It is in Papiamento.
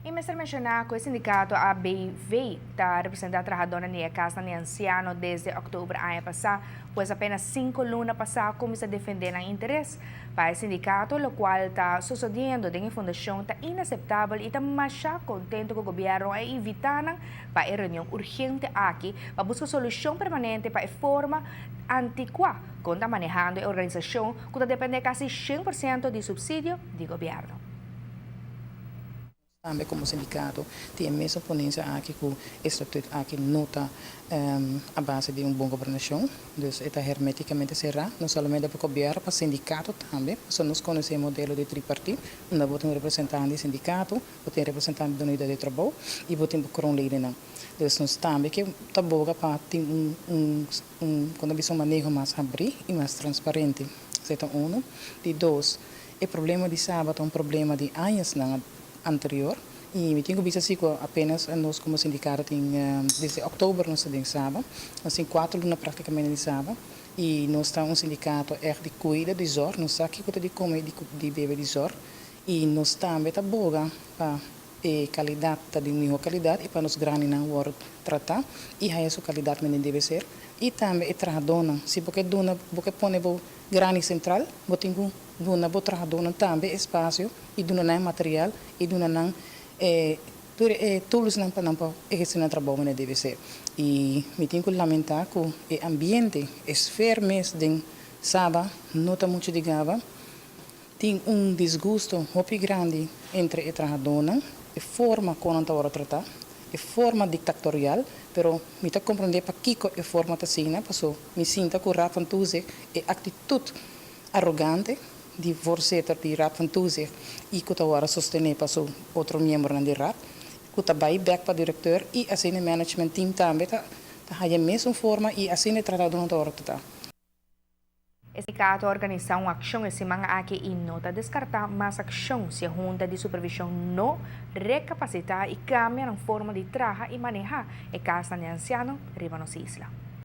I mester menshoná ku e sindikato ABV ta representá trahadónan di e kasnan di ansiano desde òktober aña pasá, pues apenas sinku luna pasá kuminsá defendé nan interes. Pa e sindikato lokual ta sosodiendo den e fundashon ta inaseptabel i ta mashá kontentu ku gobièrnu a invitá nan pa e reunion urgente aki pa buska solushon permanente pa e forma antikuá kon ta manehando e organisashon ku ta dependé kasi 100% di supsidio di gobièrnu. Tambe komo sindikato tin e mesun ponensia aki ku e statut aki no ta a base di un bon gobernashon, dus e ta hermetikamente será, no solamente pa gobièrnu, pa sindikato tambe, pasobra nos konosé e modelo di tripartit, unda bo tin un representante di sindikato, bo tin representante di unidat di trabou i bo tin bo kroonledennan. Dus nos tambe ke ta boga pa tin un un un kon ta bisa un maneho mas habrí i mas transparente. Esei ta unu. Di dos, E problema di Saba ta un problema di añasnan anterior y mi tin cu bisa si cu apenas nos como sindicato tin desde october nos ta den Saba, nos tin cuatro luna practicamente di Saba y nos ta un sindicato echt di cuida di zorg, nos sa kico ta di come y di bebe di zorg y nos tambe ta boga pa e calidad ta di un miho calidad y pa nos grandinan word trata y haya su calidad mende debe ser y tambe e trahadonan si bo ke duna bo ke pone bo grandi central bo tin cu duna bo trahadónan tambe espasio i duna nan e material i duna nan e tur e toolsnan pa nan por ehersé nan trabou manera debe ser. I mi tin ku lamentá ku e ambiente, e sfeer mes den Saba no ta muchu di gaba. Tin un disgusto hopi grandi entre e trahadónan, e forma kon nan ta wòrdu tratá, e forma dictatorial, pero mi ta komprondé pakiko e forma ta asina, paso mi sinta ku Raad van Toezicht e aktitut arogante di voorzitter di Raad van Toezicht y cu ta worde sostene pa su otro miembronan di Raad, cu ta bay bek pa directeur y asina e management team tambe ta haya mesun forma y asina e tratadonan ta worde trata. E sindicato a organisa un accion e siman aki y no ta descarta mas accion si e Hunta di Supervision no recapacita y cambia nan forma di traha y maneha e casnan di anciano riba nos isla.